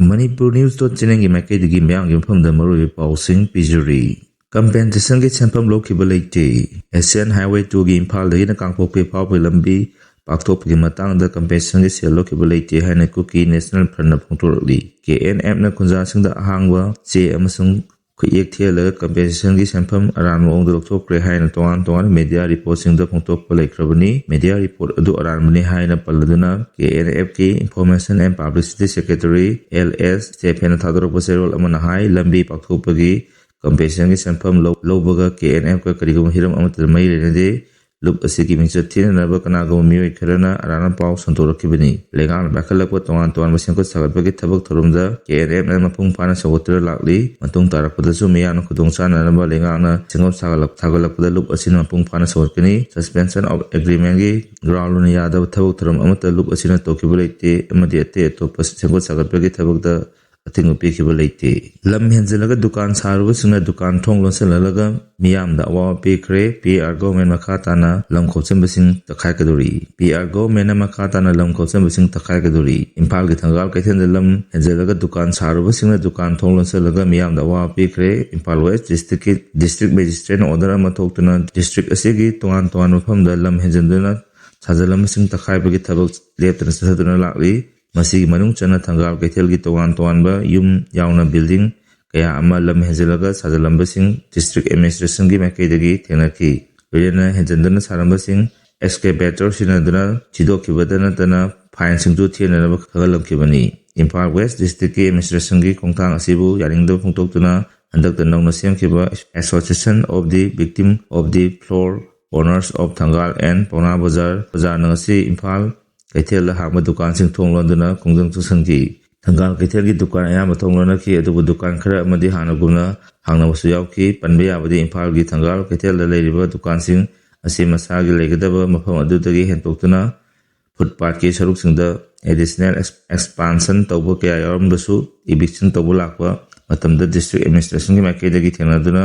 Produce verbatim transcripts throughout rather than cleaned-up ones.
Manipur News dot channelꯒꯤ ꯃꯥꯏꯀꯩꯗꯒꯤ ꯃꯤꯌꯥꯝꯒꯤ ꯃꯐꯝꯗ ꯃꯔꯨꯑꯣꯏꯕ ꯄꯥꯎꯁꯤꯡ ꯄꯤꯖꯔꯤ꯫ Compensationꯒꯤ ꯁꯦꯟꯐꯝ ꯂꯧꯈꯤꯕ ꯂꯩꯇꯦ꯫ Asian Highway twoꯒꯤ ꯏꯝꯐꯥꯜꯗꯒꯤꯅ ꯀꯥꯡꯄꯣꯛꯄꯤ ꯐꯥꯎꯕꯒꯤ ꯂꯝꯕꯤ ꯄꯥꯛꯊꯣꯛꯄꯒꯤ ꯃꯇꯥꯡꯗ compensationꯒꯤ ꯁꯦꯜ ꯂꯧꯈꯤꯕ ꯂꯩꯇꯦ ꯍꯥꯏꯅ ꯀꯨꯀꯤ National Frontꯅ ꯐꯣꯡꯗꯣꯔꯛꯂꯤ꯫ ꯀꯦ ꯑꯦꯟ ꯑꯦꯐꯅ ꯈꯨꯟꯖꯥꯁꯤꯡꯗ ꯑꯍꯥꯡꯕ ꯆꯦ ꯑꯃꯁꯨꯡ ꯈꯨꯠꯌꯦꯛ ꯊꯤꯍꯜꯂꯒ compensationꯒꯤ ꯁꯦꯟꯐꯝ ꯑꯔꯥꯟꯕ ꯃꯑꯣꯡꯗ ꯂꯧꯊꯣꯛꯈ꯭ꯔꯦ ꯍꯥꯏꯅ ꯇꯣꯉꯥꯟ ꯇꯣꯉꯥꯟꯕ media reportꯁꯤꯡꯗ ꯐꯣꯡꯗꯣꯛꯄ ꯂꯩꯈ꯭ꯔꯕꯅꯤ꯫ Media report ꯑꯗꯨ ꯑꯔꯥꯟꯕꯅꯤ ꯍꯥꯏꯅ ꯄꯜꯂꯗꯨꯅ ꯀꯦ ꯑꯦꯟ ꯑꯦꯐꯀꯤ Information and Publicity Secretary L S ꯁ꯭ꯇꯦꯐꯦꯟꯅ ꯊꯥꯗꯣꯔꯛꯄ ꯆꯦꯔꯣꯜ ꯑꯃꯅ ꯍꯥꯏ, ꯂꯝꯕꯤ ꯄꯥꯛꯊꯣꯛꯄꯒꯤ compensationꯒꯤ ꯁꯦꯟꯐꯝ ꯂꯧ-, ꯂꯧꯕꯒ ꯀꯦ ꯑꯦꯟ ꯑꯦꯐꯀ ꯀꯔꯤꯒꯨꯝꯕ ꯍꯤꯔꯝ ꯑꯃꯠꯇꯗ ꯃꯔꯤ ꯂꯩꯅꯗꯦ꯫ ꯂꯨꯞ ꯑꯁꯤꯒꯤ ꯃꯤꯡꯆꯠ ꯊꯤꯅꯅꯕ ꯀꯅꯥꯒꯨꯝꯕ ꯃꯤꯑꯣꯏ ꯈꯔꯅ ꯑꯔꯥꯟꯕ ꯄꯥꯎ ꯁꯟꯗꯣꯔꯛꯈꯤꯕꯅꯤ꯫ ꯂꯩꯉꯥꯛꯅ ꯄꯥꯏꯈꯠꯂꯛꯄ ꯇꯣꯉꯥꯟ ꯇꯣꯉꯥꯟꯕ ꯁꯦꯝꯒꯠ ꯁꯥꯒꯠꯄꯒꯤ ꯊꯕꯛ ꯊꯧꯔꯝꯗ ꯀꯦ ꯑꯦꯟ ꯑꯦꯐꯅ ꯃꯄꯨꯡ ꯐꯥꯅ ꯁꯧꯒꯠꯇꯨꯅ ꯂꯥꯛꯂꯤ꯫ ꯃꯇꯨꯡ ꯇꯥꯔꯛꯄꯗꯁꯨ ꯃꯤꯌꯥꯝꯅ ꯈꯨꯗꯣꯡ ꯆꯥꯅꯅꯕ ꯂꯩꯉꯥꯛꯅ ꯁꯦꯝꯒꯠ ꯁꯥꯒꯠꯂꯛ-, ꯁꯥꯒꯠꯂꯛꯄꯗ ꯂꯨꯞ ꯑꯁꯤꯅ ꯃꯄꯨꯡ ꯐꯥꯅ ꯁꯧꯒꯠꯀꯅꯤ꯫ Suspension of Agreementꯒꯤ ground ꯑꯣꯏꯅ ꯌꯥꯗꯕ ꯊꯕꯛ ꯊꯧꯔꯝ ꯑꯃꯠꯇ ꯂꯨꯞ ꯑꯁꯤꯅ ꯇꯧꯈꯤꯕ ꯂꯩꯇꯦ ꯑꯃꯗꯤ ꯑꯇꯩ ꯑꯇꯣꯞꯄ ꯁꯦꯝꯒꯠ ꯁꯥꯒꯠꯄꯒꯤ ꯊꯕꯛꯇ ꯑꯊꯤꯡꯕ ꯄꯤꯈꯤꯕ ꯂꯩꯇꯦ꯫ ꯂꯝ ꯍꯦꯟꯖꯤꯜꯂꯒ ꯗꯨꯀꯥꯟ ꯁꯥꯔꯨꯕꯁꯤꯡꯅ ꯗꯨꯀꯥꯟ ꯊꯣꯡ ꯂꯣꯟꯁꯤꯜꯍꯜꯂꯒ ꯃꯤꯌꯥꯝꯗ ꯑꯋꯥꯕ ꯄꯤꯈ꯭ꯔꯦ꯫ ꯄꯤ ꯑꯥꯔ ꯒꯣꯚꯔꯟꯃꯦꯟꯠ ꯃꯈꯥ ꯇꯥꯅ ꯂꯝ ꯈꯣꯞꯆꯟꯕꯁꯤꯡ ꯇꯛꯈꯥꯏꯒꯗꯧꯔꯤ꯫ ꯄꯤ ꯑꯥꯔ ꯒꯣꯚꯔꯟꯃꯦꯟꯠꯅ ꯃꯈꯥ ꯇꯥꯅ ꯂꯝ ꯈꯣꯞꯆꯟꯕꯁꯤꯡ ꯇꯛꯈꯥꯏꯒꯗꯧꯔꯤ꯫ ꯏꯝꯐꯥꯜꯒꯤ ꯊꯪꯒꯥꯜ ꯀꯩꯊꯦꯜꯗ ꯂꯝ ꯍꯦꯟꯖꯤꯜꯂꯒ ꯗꯨꯀꯥꯟ ꯁꯥꯔꯨꯕꯁꯤꯡꯅ ꯗꯨꯀꯥꯟ ꯊꯣꯡ ꯂꯣꯟꯁꯤꯜꯂꯒ ꯃꯤꯌꯥꯝꯗ ꯑꯋꯥꯕ ꯄꯤꯈ꯭ꯔꯦ꯫ ꯏꯝꯐꯥꯜ ꯋꯦꯁ ꯗꯤꯁꯇ꯭ꯔꯤꯛꯀꯤ ꯗꯤꯁꯇ꯭ꯔꯤꯛ ꯃꯦꯖꯤꯁꯇ꯭ꯔꯦꯠꯅ ꯑꯣꯔꯗꯔ ꯑꯃ ꯊꯣꯛꯇꯨꯅ ꯗꯤꯁꯇ꯭ꯔꯤꯛ ꯑꯁꯤꯒꯤ ꯇꯣꯉꯥꯟ ꯇꯣꯉꯥꯟꯕ ꯃꯐꯝꯗ ꯂꯝ ꯍꯦꯟꯖꯤꯟꯗꯨꯅ ꯁꯥꯖꯜꯂꯝꯕꯁꯤꯡ ꯇꯛꯈꯥꯏꯕꯒꯤ ꯊꯕꯛ ꯂꯦꯞꯇꯅ ꯆꯠꯊꯗꯨꯅ ꯂꯥꯛꯂꯤ꯫ ꯃꯁꯤꯒꯤ ꯃꯅꯨꯡ ꯆꯟꯅ ꯊꯪꯒꯥꯜ ꯀꯩꯊꯦꯜꯒꯤ ꯇꯣꯉꯥꯟ ꯇꯣꯉꯥꯟꯕ ꯌꯨꯝ ꯌꯥꯎꯅ building ꯀꯌꯥ ꯑꯃ ꯂꯝ ꯍꯦꯟꯖꯤꯜꯂꯒ ꯁꯥꯖꯜꯂꯝꯕꯁꯤꯡ district administrationꯒꯤ ꯃꯥꯏꯀꯩꯗꯒꯤ ꯊꯦꯡꯅꯈꯤ꯫ ꯂꯣꯏꯅꯅ ꯍꯦꯟꯖꯤꯟꯗꯨꯅ ꯁꯥꯔꯝꯕꯁꯤꯡ excavator ꯁꯤꯖꯤꯟꯅꯗꯨꯅ ꯊꯤꯗꯣꯛꯈꯤꯕꯇ ꯅꯠꯇꯅ fineꯁꯤꯡꯁꯨ ꯊꯤꯍꯟꯅꯅꯕ ꯈꯪꯍꯜꯂꯝꯈꯤꯕꯅꯤ꯫ ꯏꯝꯐꯥꯜ ꯋꯦꯁ districtꯀꯤ administrationꯒꯤ ꯈꯣꯡꯊꯥꯡ ꯑꯁꯤꯕꯨ ꯌꯥꯅꯤꯡꯗꯕ ꯐꯣꯡꯗꯣꯛꯇꯨꯅ ꯍꯟꯗꯛꯇ ꯅꯧꯅ ꯁꯦꯝꯈꯤꯕ Association of the Victim of the Floor Owners of Thangal and Paona Bazar, ꯕꯖꯥꯔꯅ ꯉꯁꯤ ꯏꯝꯐꯥꯜ ꯀꯩꯊꯦꯜꯗ ꯍꯥꯡꯕ ꯗꯨꯀꯥꯟꯁꯤꯡ ꯊꯣꯡ ꯂꯣꯟꯗꯨꯅ ꯈꯣꯡꯖꯪ ꯆꯨꯁꯟꯈꯤ꯫ ꯊꯪꯒꯥꯜ ꯀꯩꯊꯦꯜꯒꯤ ꯗꯨꯀꯥꯟ ꯑꯌꯥꯝꯕ ꯊꯣꯡ ꯂꯣꯟꯅꯈꯤ, ꯑꯗꯨꯕꯨ ꯗꯨꯀꯥꯟ ꯈꯔ ꯑꯃꯗꯤ ꯍꯥꯟꯅꯒꯨꯝꯅ ꯍꯥꯡꯅꯕꯁꯨ ꯌꯥꯎꯈꯤ꯫ ꯄꯟꯕ ꯌꯥꯕꯗꯤ ꯏꯝꯐꯥꯜꯒꯤ ꯊꯪꯒꯥꯜ ꯀꯩꯊꯦꯜꯗ ꯂꯩꯔꯤꯕ ꯗꯨꯀꯥꯟꯁꯤꯡ ꯑꯁꯤ ꯃꯁꯥꯒꯤ ꯂꯩꯒꯗꯕ ꯃꯐꯝ ꯑꯗꯨꯗꯒꯤ ꯍꯦꯟꯗꯣꯛꯇꯨꯅ ꯐꯨꯠꯄꯥꯠꯀꯤ ꯁꯔꯨꯛꯁꯤꯡꯗ additional expansion ꯇꯧꯕ ꯀꯌꯥ ꯌꯥꯎꯔꯝꯕꯁꯨ, eviction ꯇꯧꯕ ꯂꯥꯛꯄ ꯃꯇꯝꯗ district administrationꯒꯤ ꯃꯥꯏꯀꯩꯗꯒꯤ ꯊꯦꯡꯅꯗꯨꯅ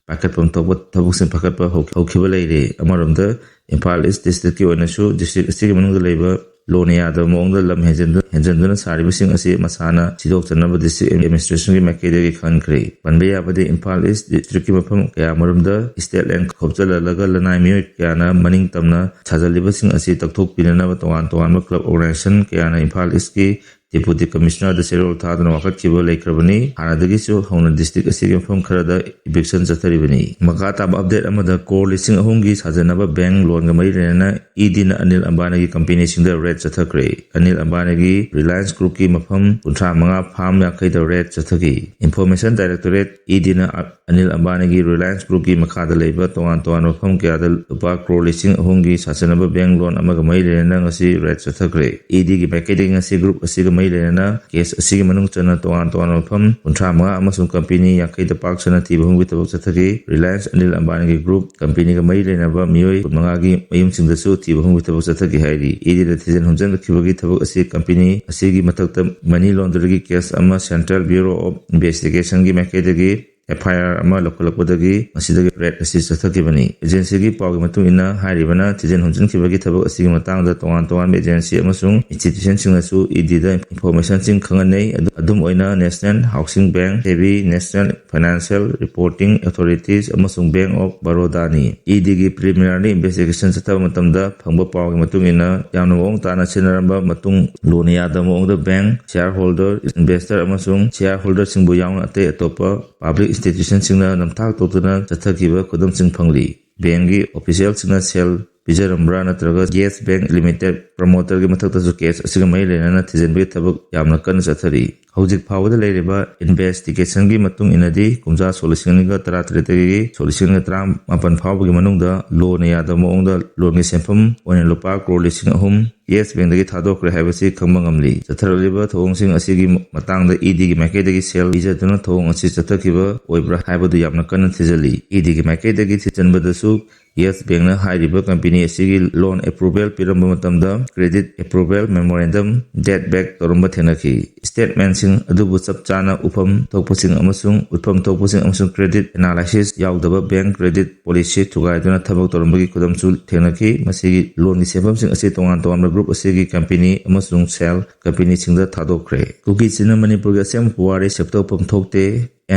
ꯄꯥꯏꯈꯠꯐꯝ ꯊꯣꯛꯄ ꯊꯕꯛꯁꯤꯡ ꯄꯥꯏꯈꯠꯄ ꯍꯧ-, ꯍꯧꯈꯤꯕ ꯂꯩꯔꯦ꯫ ꯑꯃꯔꯣꯝꯗ ꯏꯝꯐꯥꯜ ꯏꯁ districtꯀꯤ ꯑꯣꯏꯅꯁꯨ district ꯑꯁꯤꯒꯤ ꯃꯅꯨꯡꯗ ꯂꯩꯕ ꯂꯣꯅ ꯌꯥꯗꯕ ꯃꯑꯣꯡꯗ ꯂꯝ ꯍꯦꯟꯖꯤꯟꯗꯨ-, ꯍꯦꯟꯖꯤꯟꯗꯨꯅ ꯁꯥꯔꯤꯕꯁꯤꯡ ꯑꯁꯤ ꯃꯁꯥꯅ ꯁꯤꯗꯣꯛꯆꯅꯕ district administrationꯒꯤ ꯃꯥꯏꯀꯩꯗꯒꯤ ꯈꯟꯈ꯭ꯔꯦ꯫ ꯄꯟꯕ ꯌꯥꯕꯗꯤ ꯏꯝꯐꯥꯜ East districtꯀꯤ ꯃꯐꯝ ꯀꯌꯥ ꯃꯔꯨꯝꯗ state land ꯈꯣꯞꯆꯜꯍꯜꯂꯒ ꯂꯅꯥꯏ ꯃꯤꯑꯣꯏ ꯀꯌꯥꯅ ꯃꯅꯤꯡ ꯇꯝꯅ ꯁꯥꯖꯜꯂꯤꯕꯁꯤꯡ ꯑꯁꯤ ꯇꯧꯊꯣꯛꯄꯤꯅꯅꯕ ꯇꯣꯉꯥꯟ ꯇꯣꯉꯥꯟꯕ club organization ꯀꯌꯥꯅ ꯏꯝꯐꯥꯜ Eastꯀꯤ Deputy Commissionerꯗ ꯆꯦꯔꯣꯜ ꯊꯥꯗꯨꯅ ꯋꯥꯀꯠꯈꯤꯕ ꯂꯩꯈ꯭ꯔꯕꯅꯤ꯫ ꯍꯥꯟꯅꯗꯒꯤꯁꯨ ꯍꯧꯅ district ꯑꯁꯤꯒꯤ ꯃꯐꯝ ꯈꯔꯗ eviction ꯆꯠꯊꯔꯤꯕꯅꯤ꯫ ꯃꯈꯥ ꯇꯥꯕ update ꯑꯃꯗ crore ꯂꯤꯁꯤꯡ ꯑꯍꯨꯝꯒꯤ ꯁꯥꯖꯟꯅꯕ bank loanꯒ ꯃꯔꯤ ꯂꯩꯅꯅ EDꯅ ꯑꯅꯤꯜ ꯑꯝꯕꯥꯅꯤꯒꯤ companyꯁꯤꯡꯗ raid ꯆꯠꯊꯈ꯭ꯔꯦ꯫ ꯑꯅꯤꯜ ꯑꯝꯕꯥꯅꯤꯒꯤ Reliance Groupꯀꯤ ꯃꯐꯝ ꯀꯨꯟꯊ꯭ꯔꯥ ꯃꯉꯥ farm ꯌꯥꯡꯈꯩꯗ raid ꯆꯠꯊꯈꯤ꯫ Information Directorate EDꯅ Anil ꯑꯝꯕꯥꯅꯤꯒꯤ Reliance Groupꯀꯤ ꯃꯈꯥꯗ ꯂꯩꯕ ꯇꯣꯉꯥꯟ ꯇꯣꯉꯥꯟꯕ ꯃꯐꯝ ꯀꯌꯥꯗ ꯂꯨꯄꯥ crore ꯂꯤꯁꯤꯡ ꯑꯍꯨꯝꯒꯤ ꯁꯥꯁꯟꯅꯕ bank loan ꯑꯃꯒ ꯃꯔꯤ ꯂꯩꯅꯅ ꯉꯁꯤ raid ꯆꯠꯊꯈ꯭ꯔꯦ꯫ EDꯒꯤ ꯃꯥꯏꯀꯩꯗꯒꯤ ꯉꯁꯤ group ꯑꯁꯤꯒ ꯃꯔꯤ ꯂꯩꯅꯅ case ꯑꯁꯤꯒꯤ ꯃꯅꯨꯡ ꯆꯟꯅ ꯇꯣꯉꯥꯟ ꯇꯣꯉꯥꯟꯕ ꯃꯐꯝ ꯀꯨꯟꯊ꯭ꯔꯥ ꯃꯉꯥ ꯑꯃꯁꯨꯡ company ꯌꯥꯡꯈꯩꯗ ꯄꯥꯛ ꯁꯟꯅ ꯊꯤꯕ ꯍꯨꯝꯕꯒꯤ ꯊꯕꯛ ꯆꯠꯊꯈꯤ꯫ Reliance ꯑꯅꯤꯜ ꯑꯝꯕꯥꯅꯤꯒꯤ group companyꯒ ꯃꯔꯤ ꯂꯩꯅꯕ ꯃꯤꯑꯣꯏ ꯀꯨꯟꯃꯉꯥꯒꯤ ꯃꯌꯨꯝꯁꯤꯡꯗꯁꯨ ꯊꯤꯕ ꯍꯨꯝꯕꯒꯤ ꯊꯕꯛ ꯆꯠꯊꯈꯤ ꯍꯥꯏꯔꯤ꯫ EDꯗ ꯊꯤꯖꯤꯟ ꯍꯨꯝꯖꯤꯟꯈꯤꯕꯒꯤ ꯊꯕꯛ ꯑꯁꯤ company ꯑꯁꯤꯒꯤ ꯃꯊꯛꯇ money laundering case ꯑꯃ Central Bureau of Investigationꯒꯤ ꯃꯥꯏꯀꯩꯗꯒꯤ FIR ꯑꯃ ꯂꯧꯈꯠꯂꯛꯄꯗꯒꯤ ꯃꯁꯤꯗꯒꯤ raid ꯑꯁꯤ ꯆꯠꯊꯈꯤꯕꯅꯤ꯫ Agencyꯒꯤ ꯄꯥꯎꯒꯤ ꯃꯇꯨꯡ ꯏꯟꯅ ꯍꯥꯏꯔꯤꯕꯅ ꯊꯤꯖꯤꯟ ꯍꯨꯝꯖꯤꯟꯈꯤꯕꯒꯤ ꯊꯕꯛ ꯑꯁꯤꯒꯤ ꯃꯇꯥꯡꯗ ꯇꯣꯉꯥꯟ ꯇꯣꯉꯥꯟꯕ agency ꯑꯃꯁꯨꯡ institutionꯁꯤꯡꯅꯁꯨ EDꯗ informationꯁꯤꯡ ꯈꯪꯍꯟꯅꯩ꯫ ꯑꯗꯨ-, ꯑꯗꯨꯝ ꯑꯣꯏꯅ National Housing Bank, SEBI, National Financial Reporting Authorities ꯑꯃꯁꯨꯡ Bank of Barodani꯫ EDꯒꯤ preliminary investigation ꯆꯠꯊꯕ ꯃꯇꯝꯗ ꯐꯪꯕ ꯄꯥꯎꯒꯤ ꯃꯇꯨꯡ ꯏꯟꯅ ꯌꯥꯝꯅ ꯃꯑꯣꯡ ꯇꯥꯅ ꯁꯤꯖꯤꯟꯅꯔꯝꯕ ꯃꯇꯨꯡ ꯂꯣꯟꯅ ꯌꯥꯗꯕ ꯃꯑꯣꯡꯗ bank, shareholder, investor ꯑꯃꯁꯨꯡ shareholderꯁꯤꯡꯕꯨ ꯌꯥꯎꯅ ꯑꯇꯩ ꯑꯇꯣꯞꯄ public institutionꯁꯤꯡꯅ ꯅꯝꯊꯥꯛ ꯇꯧꯗꯨꯅ ꯆꯠꯊꯈꯤꯕ ꯈꯨꯗꯝꯁꯤꯡ ꯐꯪꯂꯤ꯫ Bankꯀꯤ officialꯁꯤꯡꯅ ꯁꯦꯜ ꯄꯤꯖꯔꯝꯕ꯭ꯔꯥ ꯅꯠꯇ꯭ꯔꯒ Yes Bank Limited promoterꯒꯤ ꯃꯊꯛꯇꯁꯨ case ꯑꯁꯤꯒ ꯃꯔꯤ ꯂꯩꯅꯅ ꯊꯤꯖꯤꯟꯕꯒꯤ ꯊꯕꯛ ꯌꯥꯝꯅ ꯀꯟꯅ ꯆꯠꯊꯔꯤ꯫ ꯍꯧꯖꯤꯛ ꯐꯥꯎꯕꯗ ꯂꯩꯔꯤꯕ investigationꯒꯤ ꯃꯇꯨꯡ ꯏꯟꯅꯗꯤ ꯀꯨꯝꯖꯥ ꯁꯣꯛ ꯂꯤꯁꯤꯡ ꯑꯅꯤꯒ ꯇꯔꯥꯇꯔꯦꯠꯇꯒꯤ ꯁꯣꯛ ꯂꯤꯁꯤꯡ ꯑꯅꯤꯒ ꯇꯔꯥꯃꯥꯄꯟ ꯐꯥꯎꯕꯒꯤ ꯃꯅꯨꯡꯗ ꯂꯣꯟꯅ ꯌꯥꯗꯕ ꯃꯑꯣꯡꯗ loanꯒꯤ ꯁꯦꯟꯐꯝ ꯑꯣꯏꯅ ꯂꯨꯄꯥ crore ꯂꯤꯁꯤꯡ ꯑꯍꯨꯝ Yes Bankꯗꯒꯤ ꯊꯥꯗꯣꯛꯈ꯭ꯔꯦ ꯍꯥꯏꯕꯁꯤ ꯈꯪꯕ ꯉꯝꯂꯤ꯫ ꯆꯠꯊꯔꯛꯂꯤꯕ ꯊꯧꯑꯣꯡꯁꯤꯡ ꯑꯁꯤꯒꯤ ꯃꯇꯥꯡꯗ EDꯒꯤ ꯃꯥꯏꯀꯩꯗꯒꯤ ꯁꯦꯜ ꯄꯤꯖꯗꯨꯅ ꯊꯧꯑꯣꯡ ꯑꯁꯤ ꯆꯠꯊꯈꯤꯕ ꯑꯣꯏꯕ꯭ꯔꯥ ꯍꯥꯏꯕꯗꯨ ꯌꯥꯝꯅ ꯀꯟꯅ ꯊꯤꯖꯤꯜꯂꯤ꯫ EDꯒꯤ ꯃꯥꯏꯀꯩꯗꯒꯤ ꯊꯤꯖꯤꯟꯕꯗꯁꯨ Yes Bankꯅ ꯍꯥꯏꯔꯤꯕ company ꯑꯁꯤꯒꯤ loan approval ꯄꯤꯔꯝꯕ ꯃꯇꯝꯗ credit approval memorandum date back ꯇꯧꯔꯝꯕ ꯊꯦꯡꯅꯈꯤ꯫ Statements ꯁꯤꯡ ꯑꯗꯨꯕꯨ ꯆꯞ ꯆꯥꯅ ꯎꯐꯝ ꯊꯣꯛꯄꯁꯤꯡ ꯑꯃꯁꯨꯡ ꯎꯠꯐꯝ ꯊꯣꯛꯄꯁꯤꯡ ꯑꯃꯁꯨꯡ credit analysis ꯌꯥꯎꯗꯕ bank credit policy ꯊꯨꯒꯥꯏꯗꯨꯅ ꯊꯕꯛ ꯇꯧꯔꯝꯕꯒꯤ ꯈꯨꯗꯝꯁꯨ ꯊꯦꯡꯅꯈꯤ꯫ ꯃꯁꯤꯒꯤ loan ꯒꯤ ꯁꯦꯟꯐꯝꯁꯤꯡ ꯑꯁꯤ ꯇꯣꯉꯥꯟ ꯇꯣꯉꯥꯟꯕ group ꯑꯁꯤꯒꯤ company ꯑꯃꯁꯨꯡ shell company ꯁꯤꯡꯗ ꯊꯥꯗꯣꯛꯈ꯭ꯔꯦ꯫ ꯀꯨꯀꯤꯁꯤꯡꯅ ꯃꯅꯤꯄꯨꯔꯒꯤ ꯑꯁꯦꯡꯕ ꯄꯨꯋꯥꯔꯤ ꯁꯦꯝꯗꯣꯛꯐꯝ ꯊꯣꯛꯇꯦ,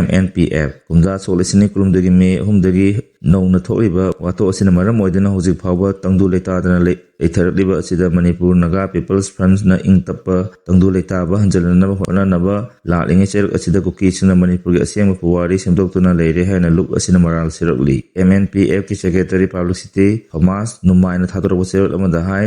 M N P F꯫ ꯀꯨꯝꯖꯥ ꯁꯣꯛ ꯂꯤꯁꯤꯡ ꯑꯅꯤ ꯀꯨꯟꯍꯨꯝꯗꯣꯏꯒꯤ ꯃꯦ ꯑꯍꯨꯝꯗꯒꯤ ꯅꯧꯅ ꯊꯣꯛꯂꯤꯕ ꯋꯥꯊꯣꯛ ꯑꯁꯤꯅ ꯃꯔꯝ ꯑꯣꯏꯗꯨꯅ ꯍꯧꯖꯤꯛ ꯐꯥꯎꯕ ꯇꯪꯗꯨ ꯂꯩꯇꯥꯗꯅ ꯂꯩ-, ꯂꯩꯊꯔꯛꯂꯤꯕ ꯑꯁꯤꯗ ꯃꯅꯤꯄꯨꯔ Naga People's Front ꯅ ꯏꯪ ꯇꯞꯄ ꯇꯪꯗꯨ ꯂꯩꯇꯥꯕ ꯍꯟꯖꯤꯜꯍꯟꯅꯕ ꯍꯣꯠꯅꯅꯕ ꯂꯥꯛꯂꯤꯉꯩ ꯆꯩꯔꯛ ꯑꯁꯤꯗ ꯀꯨꯀꯤꯁꯤꯡꯅ ꯃꯅꯤꯄꯨꯔꯒꯤ ꯑꯁꯦꯡꯕ ꯄꯨꯋꯥꯔꯤ ꯁꯦꯝꯗꯣꯛꯇꯨꯅ ꯂꯩꯔꯦ ꯍꯥꯏꯅ ꯂꯨꯞ ꯑꯁꯤꯅ ꯃꯔꯥꯜ ꯁꯤꯔꯛꯂꯤ꯫ M N P F ꯀꯤ secretary publicity ꯊꯣꯃꯥꯁ ꯅꯨꯃꯥꯏꯅ ꯊꯥꯗꯣꯔꯛꯄ ꯆꯩꯔꯛ ꯑꯃꯗ ꯍꯥꯏ,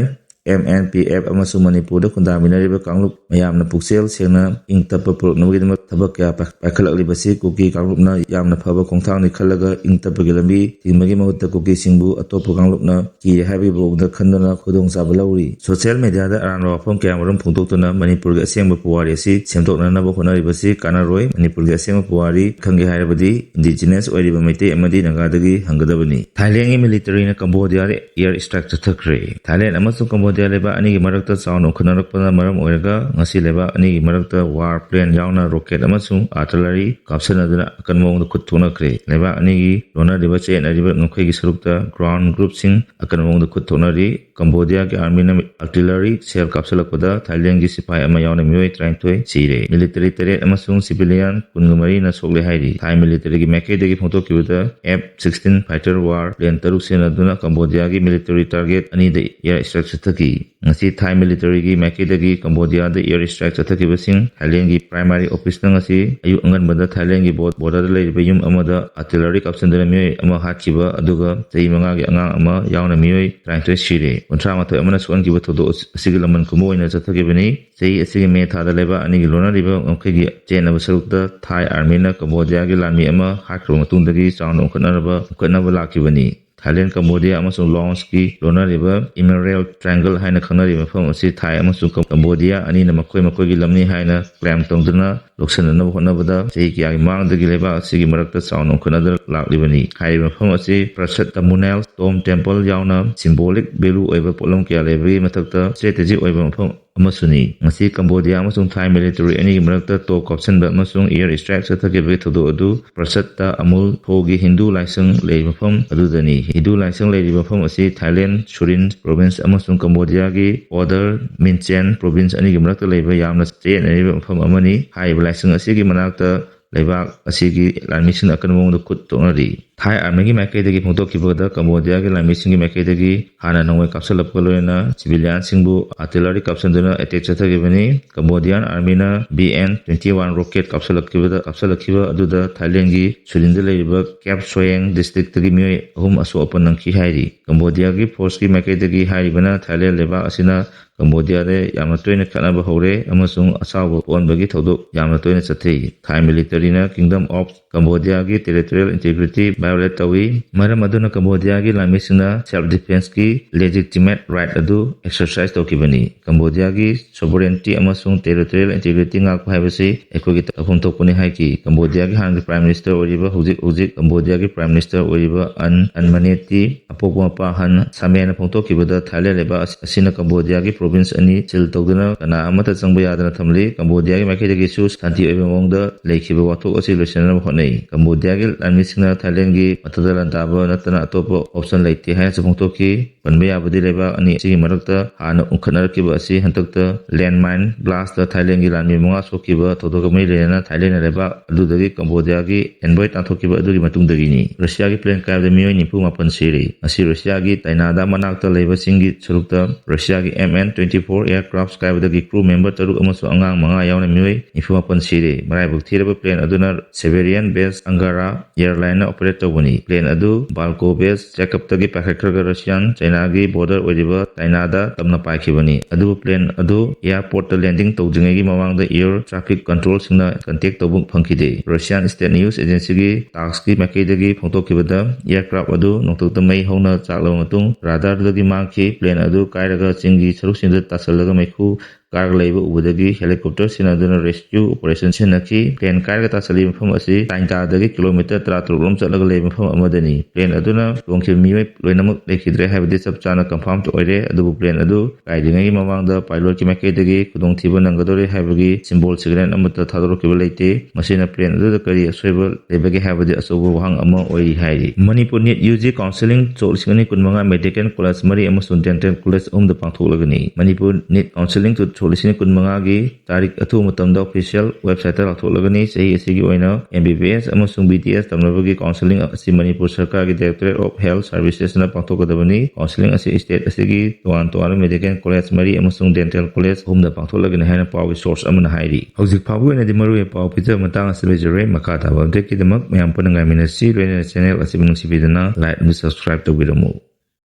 M N P F ꯑꯃꯁꯨꯡ ꯃꯅꯤꯄꯨꯔꯗ ꯈꯨꯟꯗꯥꯃꯤꯟꯅꯔꯤꯕ ꯀꯥꯡꯂꯨꯞ ꯃꯌꯥꯝꯅ ꯄꯨꯛꯆꯦꯜ ꯁꯦꯡꯅ ꯏꯪ ꯇꯞꯄ ꯄꯨꯔꯛꯅꯕꯒꯤꯗꯃꯛ ꯊꯕꯛ ꯀꯌꯥ ꯄꯥꯏ-, ꯄꯥꯏꯈꯠꯂꯛꯂꯤꯕꯁꯤ ꯀꯨꯀꯤ ꯀꯥꯡꯂꯨꯞꯅ ꯌꯥꯝꯅ ꯐꯕ ꯈꯣꯡꯊꯥꯡꯅꯤ ꯈꯜꯂꯒ ꯏꯪ ꯇꯞꯄꯒꯤ ꯂꯝꯕꯤ ꯊꯤꯡꯕꯒꯤ ꯃꯍꯨꯠꯇ ꯀꯨꯀꯤꯁꯤꯡꯕꯨ ꯑꯇꯣꯞꯄ ꯀꯥꯡꯂꯨꯞꯅ ꯀꯤꯔꯦ ꯍꯥꯏꯕꯒꯤ ꯃꯑꯣꯡꯗ ꯈꯟꯗꯨꯅ ꯈꯨꯗꯣꯡꯆꯥꯕ ꯂꯧꯔꯤ꯫ Social media ꯗ ꯑꯔꯥꯟꯕ ꯋꯥꯐꯝ ꯀꯌꯥꯃꯔꯨꯝ ꯐꯣꯡꯗꯣꯛꯇꯨꯅ ꯃꯅꯤꯄꯨꯔꯒꯤ ꯑꯁꯦꯡꯕ ꯄꯨꯋꯥꯔꯤ ꯑꯁꯤ ꯁꯦꯝꯗꯣꯛꯅꯅꯕ ꯍꯣꯠꯅꯔꯤꯕꯁꯤ ꯀꯥꯟꯅꯔꯣꯏ꯫ ꯃꯅꯤꯄꯨꯔꯒꯤ ꯑꯁꯦꯡꯕ ꯄꯨꯋꯥꯔꯤ ꯈꯪꯒꯦ ꯍꯥꯏꯔꯕꯗꯤ indigenous ꯑꯣꯏꯔꯤꯕ ꯃꯩꯇꯩ ꯑꯃꯗꯤ ꯅꯥꯒꯥꯗꯒꯤ ꯍꯪꯒꯗꯕꯅꯤ꯫ ꯊꯥꯏꯂꯦꯟꯒꯤ military ꯅ ꯀꯝꯕꯣꯗꯤꯌꯥꯗ air strike ꯆꯠꯊꯈ꯭ꯔꯦ꯫ ꯊꯥꯏꯂꯦꯟ ꯑꯃꯁꯨꯡ ꯀꯝꯕꯣꯗꯤꯌꯥ ꯂꯩꯕꯥꯛ ꯑꯅꯤꯒꯤ ꯃꯔꯛꯇ ꯆꯥꯎꯅ ꯎꯈꯠꯅꯔꯛꯄꯅ ꯃꯔꯝ ꯑꯣꯏꯔꯒ ꯉꯁꯤ ꯂꯩꯕꯥꯛ ꯑꯅꯤꯒꯤ ꯃꯔꯛꯇ war plane ꯌꯥꯎꯅ rocket ꯑꯃꯁꯨꯡ artillery ꯀꯥꯞꯁꯤꯟꯅꯗꯨꯅ ꯑꯀꯟꯕ ꯃꯑꯣꯡꯗ ꯈꯨꯠ ꯊꯣꯛꯅꯈ꯭ꯔꯦ꯫ ꯂꯩꯕꯥꯛ ꯑꯅꯤꯒꯤ ꯂꯣꯟꯅꯔꯤꯕ ꯆꯌꯦꯠꯅꯔꯤꯕ ꯉꯝꯈꯩꯒꯤ ꯁꯔꯨꯛꯇ ground group ꯁꯤꯡ ꯑꯀꯟꯕ ꯃꯑꯣꯡꯗ ꯈꯨꯠ ꯊꯣꯛꯅꯔꯤ꯫ ꯀꯝꯕꯣꯗꯤꯌꯥꯒꯤ army ꯅ artillery shell ꯀꯥꯞꯁꯤꯜꯂꯛꯄꯗ ꯊꯥꯏꯂꯦꯟꯒꯤ ꯁꯤꯐꯥꯏ ꯑꯃ ꯌꯥꯎꯅ ꯃꯤꯑꯣꯏ ꯇꯔꯥꯅꯤꯊꯣꯏ ꯁꯤꯔꯦ꯫ Military ꯇꯔꯦꯠ ꯑꯃꯁꯨꯡ civilian ꯀꯨꯟꯃꯔꯤꯅ ꯁꯣꯛꯂꯦ ꯍꯥꯏꯔꯤ꯫ ꯊꯥꯏ military ꯒꯤ ꯃꯥꯏꯀꯩꯗꯒꯤ ꯐꯣꯡꯗꯣꯛꯈꯤꯕꯗ F sixteen fighter war plane ꯇꯔꯨꯛ ꯁꯤꯖꯤꯟꯅꯗꯨꯅ ꯀꯝꯕꯣꯗꯤꯌꯥꯒꯤ military target ꯑꯅꯤꯗ air strike ꯆꯠꯊꯈꯤ꯫ ꯉꯁꯤ ꯊꯥꯏ military ꯒꯤ ꯃꯥꯏꯀꯩꯗꯒꯤ ꯀꯝꯕꯣꯗꯤꯌꯥꯗ air strike ꯆꯠꯊꯈꯤꯕꯁꯤꯡ ꯊꯥꯏꯂꯦꯟꯒꯤ primary office ꯅ ꯉꯁꯤ ꯑꯌꯨꯛ ꯑꯉꯟꯕꯗ ꯊꯥꯏꯂꯦꯟꯒꯤ ꯕꯣ-, border ꯗ ꯂꯩꯔꯤꯕ ꯌꯨꯝ ꯑꯃꯗ artillery ꯀꯥꯞꯁꯤꯟꯗꯨꯅ ꯃꯤꯑꯣꯏ ꯑꯃ ꯍꯥꯠꯈꯤꯕ, ꯑꯗꯨꯒ ꯆꯍꯤ ꯃꯉꯥꯒꯤ ꯑꯉꯥꯡ ꯑꯃ ꯌꯥꯎꯅ ꯃꯤꯑꯣꯏ ꯇꯔꯥꯅꯤꯊꯣꯏ ꯁꯤꯔꯦ꯫ ꯀꯨꯟꯊ꯭ꯔꯥ ꯃꯥꯊꯣꯏ ꯑꯃꯅ ꯁꯣꯛꯍꯟꯈꯤꯕ ꯊꯧꯗꯣꯛ ꯑꯁꯤꯒꯤ ꯂꯃꯟ ꯈꯨꯝꯕ ꯑꯣꯏꯅ ꯆꯠꯊꯈꯤꯕꯅꯤ꯫ ꯆꯍꯤ ꯑꯁꯤꯒꯤ ꯃꯦ ꯊꯥꯗ ꯂꯩꯕꯥꯛ ꯑꯅꯤꯒꯤ ꯂꯣꯟꯅꯔꯤꯕ ꯉꯝꯈꯩꯒꯤ ꯆꯦꯟꯅꯕ ꯁꯔꯨꯛꯇ ꯊꯥꯏ army ꯅ ꯀꯝꯕꯣꯗꯤꯌꯥꯒꯤ ꯂꯥꯟꯃꯤ ꯑꯃ ꯍꯥꯠꯈ꯭ꯔꯕ ꯃꯇꯨꯡꯗꯒꯤ ꯆꯥꯎꯅ ꯎꯈꯠꯅꯔꯕ, ꯎꯈꯠꯅꯕ ꯂꯥꯛꯈꯤꯕꯅꯤ꯫ ꯊꯥꯏꯂꯦꯟ, ꯀꯝꯕꯣꯗꯤꯌꯥ ꯑꯃꯁꯨꯡ ꯂꯥꯑꯣꯁꯀꯤ ꯂꯣꯟꯅꯔꯤꯕ Emerald Triangle ꯍꯥꯏꯅ ꯈꯪꯅꯔꯤꯕ ꯃꯐꯝ ꯑꯁꯤ ꯊꯥꯏ ꯑꯃꯁꯨꯡ ꯀꯝ-, ꯀꯝꯕꯣꯗꯤꯌꯥ ꯑꯅꯤꯅ ꯃꯈꯣꯏ ꯃꯈꯣꯏꯒꯤ ꯂꯝꯅꯤ ꯍꯥꯏꯅ claim ꯇꯧꯗꯨꯅ ꯂꯧꯁꯤꯟꯅꯅꯕ ꯍꯣꯠꯅꯕꯗ ꯆꯍꯤ ꯀꯌꯥꯒꯤ ꯃꯃꯥꯡꯗꯒꯤ ꯂꯩꯕꯥꯛ ꯑꯁꯤꯒꯤ ꯃꯔꯛꯇ ꯆꯥꯎꯅ ꯎꯈꯠꯅꯗꯨꯅ ꯂꯥꯛꯂꯤꯕꯅꯤ꯫ ꯍꯥꯏꯔꯤꯕ ꯃꯐꯝ ꯑꯁꯤ ꯄ꯭ꯔꯁꯠ, communal, tomb temple ꯌꯥꯎꯅ symbolic value ꯑꯣꯏꯕ ꯄꯣꯠꯂꯝ ꯀꯌꯥ ꯂꯩꯕꯒꯤ ꯃꯊꯛꯇ strategic ꯑꯣꯏꯕ ꯃꯐꯝ ꯑꯃꯁꯨꯅꯤ꯫ ꯉꯁꯤ ꯀꯝꯕꯣꯗꯤꯌꯥ ꯑꯃꯁꯨꯡ ꯊꯥꯏ ꯃꯤꯂꯤꯇꯔꯤ ꯑꯅꯤꯒꯤ ꯃꯔꯛꯇ ꯇꯣꯞ ꯀꯥꯞꯁꯤꯟꯕ ꯑꯃꯁꯨꯡ air strike ꯆꯠꯊꯈꯤꯕꯒꯤ ꯊꯧꯗꯣꯛ ꯑꯗꯨ ꯄ꯭ꯔꯁꯠꯇ ꯑꯃꯨꯜ ꯍꯣꯒꯤ ꯍꯤꯟꯗꯨ ꯂꯥꯏꯁꯪ ꯂꯩꯔꯤꯕ ꯃꯐꯝ ꯑꯗꯨꯗꯅꯤ꯫ ꯍꯤꯟꯗꯨ ꯂꯥꯏꯁꯪ ꯂꯩꯔꯤꯕ ꯃꯐꯝ ꯑꯁꯤ ꯊꯥꯏꯂꯦꯟ ꯁꯨꯔꯤꯟ province ꯑꯃꯁꯨꯡ ꯀꯝꯕꯣꯗꯤꯌꯥꯒꯤ ꯑꯣꯗꯔ ꯃꯤꯟꯆꯦꯟ province ꯑꯅꯤꯒꯤ ꯃꯔꯛꯇ ꯂꯩꯕ ꯌꯥꯝꯅ ꯆꯌꯦꯠꯅꯔꯤꯕ ꯃꯐꯝ ꯑꯃꯅꯤ꯫ ꯍꯥꯏꯔꯤꯕ ꯂꯥꯏꯁꯪ ꯑꯁꯤꯒꯤ ꯃꯅꯥꯛꯇ ꯂꯩꯕꯥꯛ ꯑꯁꯤꯒꯤ ꯂꯥꯟꯃꯤꯁꯤꯡꯅ ꯑꯀꯟꯕ ꯃꯑꯣꯡꯗ ꯈꯨꯠ ꯊꯣꯛꯅꯔꯤ꯫ ꯊꯥꯏ armyꯒꯤ ꯃꯥꯏꯀꯩꯗꯒꯤ ꯐꯣꯡꯗꯣꯛꯈꯤꯕꯗ ꯀꯝꯕꯣꯗꯤꯌꯥꯒꯤ ꯂꯥꯟꯃꯤꯁꯤꯡꯒꯤ ꯃꯥꯏꯀꯩꯗꯒꯤ ꯍꯥꯟꯅ ꯅꯣꯡꯃꯩ ꯀꯥꯞꯁꯤꯜꯂꯛꯄꯒ ꯂꯣꯏꯅꯅ civilianꯁꯤꯡꯕꯨ artillery ꯀꯥꯞꯁꯤꯟꯗꯨꯅ attack ꯆꯠꯊꯈꯤꯕꯅꯤ꯫ Cambodian armyꯅ B N twenty one rocket ꯀꯥꯞꯁꯤꯜꯂꯛꯈꯤꯕꯗ, ꯀꯥꯞꯁꯤꯜꯂꯛꯈꯤꯕ ꯑꯗꯨꯗ ꯊꯥꯏꯂꯦꯟꯒꯤ ꯁꯨꯔꯤꯟꯗ ꯂꯩꯔꯤꯕ Kap Soeng districtꯇꯒꯤ ꯃꯤꯑꯣꯏ ꯑꯍꯨꯝ ꯑꯁꯣꯛ ꯑꯄꯟ ꯅꯪꯈꯤ ꯍꯥꯏꯔꯤ꯫ ꯀꯝꯕꯣꯗꯤꯌꯥꯒꯤ forceꯀꯤ ꯃꯥꯏꯀꯩꯗꯒꯤ ꯍꯥꯏꯔꯤꯕꯅ ꯊꯥꯏꯂꯦꯟ ꯂꯩꯕꯥꯛ ꯑꯁꯤꯅ ꯀꯝꯕꯣꯗꯤꯌꯥꯗ ꯌꯥꯝꯅ ꯇꯣꯏꯅ ꯈꯠꯅꯕ ꯍꯧꯔꯦ ꯑꯃꯁꯨꯡ ꯑꯁꯥꯎꯕ ꯄꯣꯛꯍꯟꯕꯒꯤ ꯊꯧꯗꯣꯛ ꯌꯥꯝꯅ ꯇꯣꯏꯅ ꯆꯠꯊꯩ꯫ ꯊꯥꯏ ꯃꯤꯂꯤꯇꯔꯤꯅ Kingdom of ꯀꯝꯕꯣꯗꯤꯌꯥꯒꯤ territorial integrity violate ꯇꯧꯏ꯫ ꯃꯔꯝ ꯑꯗꯨꯅ ꯀꯝꯕꯣꯗꯤꯌꯥꯒꯤ ꯂꯥꯟꯃꯤꯁꯤꯡꯅ self defenceꯀꯤ legitimate right ꯑꯗꯨ exercise ꯇꯧꯈꯤꯕꯅꯤ꯫ ꯀꯝꯕꯣꯗꯤꯌꯥꯒꯤ sovereignty ꯑꯃꯁꯨꯡ territorial integrity ꯉꯥꯛꯄ ꯍꯥꯏꯕꯁꯤ ꯑꯩꯈꯣꯏꯒꯤ ꯇꯧꯐꯝ ꯊꯣꯛꯄꯅꯤ ꯍꯥꯏꯈꯤ꯫ ꯀꯝꯕꯣꯗꯤꯌꯥꯒꯤ ꯍꯥꯟꯅꯒꯤ Prime Minister ꯑꯣꯏꯔꯤꯕ, ꯍꯧꯖꯤꯛ ꯍꯧꯖꯤꯛ ꯀꯝꯕꯣꯗꯤꯌꯥꯒꯤ Prime Minister ꯑꯣꯏꯔꯤꯕ ꯑꯟ, ꯑꯟ ꯃꯅꯦꯠꯇꯤ ꯑꯄꯣꯛꯄ ꯃꯄꯥ ꯍꯟ ꯁꯥꯃꯦꯟꯅ ꯐꯣꯡꯗꯣꯛꯈꯤꯕꯗ ꯊꯥꯏꯂꯦꯟ ꯂꯩꯕꯥꯛ ꯑꯁꯤ-, ꯑꯁꯤꯅ ꯀꯝꯕꯣꯗꯤꯌꯥꯒꯤ province ꯑꯅꯤ seal ꯇꯧꯗꯨꯅ ꯀꯅꯥ ꯑꯃꯠꯇ ꯆꯪꯕ ꯌꯥꯗꯅ ꯊꯝꯂꯤ꯫ ꯀꯝꯕꯣꯗꯤꯌꯥꯒꯤ ꯃꯥꯏꯀꯩꯗꯒꯤꯁꯨ ꯁꯥꯟꯇꯤ ꯑꯣꯏꯕ ꯃꯑꯣꯡꯗ ꯂꯩꯈꯤꯕ ꯋꯥꯊꯣꯛ ꯑꯁꯤ ꯂꯣꯏꯁꯤꯟꯅꯕ ꯍꯣꯠꯅꯩ꯫ ꯀꯝꯕꯣꯗꯤꯌꯥꯒꯤ ꯂꯥꯟꯃꯤꯁꯤꯡꯅ ꯊꯥꯏꯂꯦꯟꯒꯤ ꯃꯊꯛꯇ ꯂꯥꯟꯗꯥꯕ ꯅꯠꯇꯅ ꯑꯇꯣꯞꯄ option ꯂꯩꯇꯦ ꯍꯥꯏꯅꯁꯨ ꯐꯣꯡꯗꯣꯛꯈꯤ꯫ ꯄꯟꯕ ꯌꯥꯕꯗꯤ ꯂꯩꯕꯥꯛ ꯑꯅꯤ ꯑꯁꯤꯒꯤ ꯃꯔꯛꯇ ꯍꯥꯟꯅ ꯎꯪꯈꯠꯅꯔꯛꯈꯤꯕ ꯑꯁꯤ ꯍꯟꯗꯛꯇ landmine blastꯇ ꯊꯥꯏꯂꯦꯟꯒꯤ ꯂꯥꯟꯃꯤ ꯃꯉꯥ ꯁꯣꯛꯈꯤꯕ ꯊꯧꯗꯣꯛꯀ ꯃꯔꯤ ꯂꯩꯅꯅ ꯊꯥꯏꯂꯦꯟꯅ ꯂꯩꯕꯥꯛ ꯑꯗꯨꯗꯒꯤ ꯀꯝꯕꯣꯗꯤꯌꯥꯒꯤ envoy ꯇꯥꯟꯊꯣꯛꯈꯤꯕ ꯑꯗꯨꯒꯤ ꯃꯇꯨꯡꯗꯒꯤꯅꯤ꯫ ꯔꯁꯤꯌꯥꯒꯤ plane ꯀꯥꯏꯕꯗ ꯃꯤꯑꯣꯏ ꯅꯤꯐꯨ ꯃꯥꯄꯟ ꯁꯤꯔꯦ꯫ ꯃꯁꯤ ꯔꯁꯤꯌꯥꯒꯤ ꯆꯥꯏꯅꯥꯗ ꯃꯅꯥꯛꯇ ꯂꯩꯕ ꯆꯤꯡꯒꯤ ꯁꯔꯨꯛꯇ ꯔꯁꯤꯌꯥꯒꯤ M N twenty four aircraft ꯀꯥꯏꯕꯗꯒꯤ crew member ꯇꯔꯨꯛ ꯑꯃꯁꯨꯡ ꯑꯉꯥꯡ ꯃꯉꯥ ꯌꯥꯎꯅ ꯃꯤꯑꯣꯏ ꯅꯤꯐꯨ ꯃꯥꯄꯟ ꯁꯤꯔꯦ꯫ ꯃꯔꯥꯏꯕꯛ ꯊꯤꯔꯕ plane ꯑꯗꯨꯅ Siberian based Angara airlineꯅ operate ꯇꯧꯕꯅꯤ꯫ Plane ꯑꯗꯨ Balko based Jakobꯇꯒꯤ ꯄꯥꯏꯈꯠꯈ꯭ꯔꯒ Russian Chinaꯒꯤ border ꯑꯣꯏꯔꯤꯕ ꯆꯥꯏꯅꯥꯗ ꯇꯝꯅ ꯄꯥꯏꯈꯤꯕꯅꯤ꯫ ꯑꯗꯨꯕꯨ plane ꯑꯗꯨ airportꯇ landing ꯇꯧꯗ꯭ꯔꯤꯉꯩꯒꯤ ꯃꯃꯥꯡꯗ air traffic controlꯁꯤꯡꯅ contact ꯇꯧꯕ ꯐꯪꯈꯤꯗꯦ꯫ Russian state news agencyꯒꯤ TASSꯀꯤ ꯃꯥꯏꯀꯩꯗꯒꯤ ꯐꯣꯡꯗꯣꯛꯈꯤꯕꯗ aircraft ꯑꯗꯨ ꯅꯣꯡꯊꯛꯇ ꯃꯩ ꯍꯧꯅ ꯆꯥꯛꯂꯕ ꯃꯇꯨꯡ radarꯗꯒꯤ ꯃꯥꯡꯈꯤ꯫ Plane ꯑꯗꯨ ꯀꯥꯏꯔꯒ ꯆꯤꯡꯒꯤ ꯁꯔꯨꯛꯁꯤꯡꯗ ꯇꯥꯁꯤꯜꯂꯒ ꯃꯩꯈꯨ ꯀꯥꯔꯒ ꯂꯩꯕ ꯎꯕꯗꯒꯤ helicopter ꯁꯤꯖꯤꯟꯅꯗꯨꯅ rescue operation ꯁꯤꯖꯤꯟꯅꯈꯤ꯫ Plane ꯀꯥꯏꯔꯒ ꯇꯥꯁꯤꯜꯂꯤꯕ ꯃꯐꯝ ꯑꯁꯤ ꯇꯥꯏꯟꯇꯥꯗꯒꯤ kilometre ꯇꯔꯥꯇꯔꯨꯛ ꯂꯣꯝ ꯆꯠꯂꯒ ꯂꯩꯕ ꯃꯐꯝ ꯑꯃꯗꯅꯤ꯫ Plane ꯑꯗꯨꯅ ꯇꯣꯡꯈꯤꯕ ꯃꯤꯑꯣꯏ ꯂꯣꯏꯅꯃꯛ ꯂꯩꯈꯤꯗ꯭ꯔꯦ ꯍꯥꯏꯕꯗꯤ ꯆꯞ ꯆꯥꯅ confirm ꯑꯣꯏꯔꯦ, ꯑꯗꯨꯕꯨ plane ꯑꯗꯨ ꯀꯥꯏꯗ꯭ꯔꯤꯉꯩꯒꯤ ꯃꯃꯥꯡꯗ pilot ꯀꯤ ꯃꯥꯏꯀꯩꯗꯒꯤ ꯈꯨꯗꯣꯡꯊꯤꯕ ꯅꯪꯒꯗꯧꯔꯦ ꯍꯥꯏꯕꯒꯤ symbol signal ꯑꯃꯠꯇ ꯊꯥꯗꯣꯔꯛꯈꯤꯕ ꯂꯩꯇꯦ꯫ ꯃꯁꯤꯅ plane ꯑꯗꯨꯗ ꯀꯔꯤ ꯑꯁꯣꯏꯕ ꯂꯩꯕꯒꯦ ꯍꯥꯏꯕꯗꯤ ꯑꯆꯧꯕ ꯋꯥꯍꯪ ꯑꯃ ꯑꯣꯏꯔꯤ ꯍꯥꯏꯔꯤ꯫ Manipur NEET UG counselling ꯁꯣꯛ ꯂꯤꯁꯤꯡ ꯑꯅꯤ ꯀꯨꯟꯃꯉꯥ medical college ꯃꯔꯤ ꯑꯃꯁꯨꯡ dental college ꯑꯍꯨꯝꯗ ꯄꯥꯡꯊꯣꯛꯂꯒꯅꯤ꯫ Manipur NEET counselling ꯁꯣꯛ ꯂꯤꯁꯤꯡ ꯑꯅꯤ ꯀꯨꯟꯃꯉꯥꯒꯤ ꯇꯥꯔꯤꯛ ꯑꯊꯨꯕ ꯃꯇꯝꯗ official website ꯇ ꯂꯥꯎꯊꯣꯛꯂꯒꯅꯤ꯫ ꯆꯍꯤ ꯑꯁꯤꯒꯤ ꯑꯣꯏꯅ MBBS ꯑꯃꯁꯨꯡ BDS ꯇꯝꯅꯕꯒꯤ counselling ꯑꯁꯤ ꯃꯅꯤꯄꯨꯔ ꯁꯔꯀꯥꯔꯒꯤ Directorate of Health Services ꯅ ꯄꯥꯡꯊꯣꯛꯀꯗꯕꯅꯤ꯫ Counselling ꯑꯁꯤ state ꯑꯁꯤꯒꯤ ꯇꯣꯉꯥꯟ ꯇꯣꯉꯥꯟꯕ medical college ꯃꯔꯤ ꯑꯃꯁꯨꯡ dental college ꯑꯍꯨꯝꯗ ꯄꯥꯡꯊꯣꯛꯂꯒꯅꯤ ꯍꯥꯏꯅ ꯄꯥꯎꯒꯤ source ꯑꯃꯅ ꯍꯥꯏꯔꯤ꯫ ꯍꯧꯖꯤꯛ ꯐꯥꯎꯕꯒꯤ ꯑꯣꯏꯅꯗꯤ ꯃꯔꯨꯑꯣꯏꯕ ꯄꯥꯎ ꯄꯤꯖꯕ ꯃꯇꯥꯡ ꯑꯁꯤ ꯂꯣꯏꯖꯔꯦ꯫ ꯃꯈꯥ ꯇꯥꯕ update ꯀꯤꯗꯃꯛ ꯃꯌꯥꯝ ꯄꯨꯟꯅ ꯉꯥꯏꯃꯤꯟꯅꯁꯤ꯫ ꯂꯣꯏꯅꯅ channel ꯑꯁꯤꯕꯨ ꯅꯨꯡꯁꯤꯕꯤꯗꯨꯅ like ꯑꯃꯗꯤ subscribe ꯇꯧꯕꯤꯔꯝꯃꯨ꯫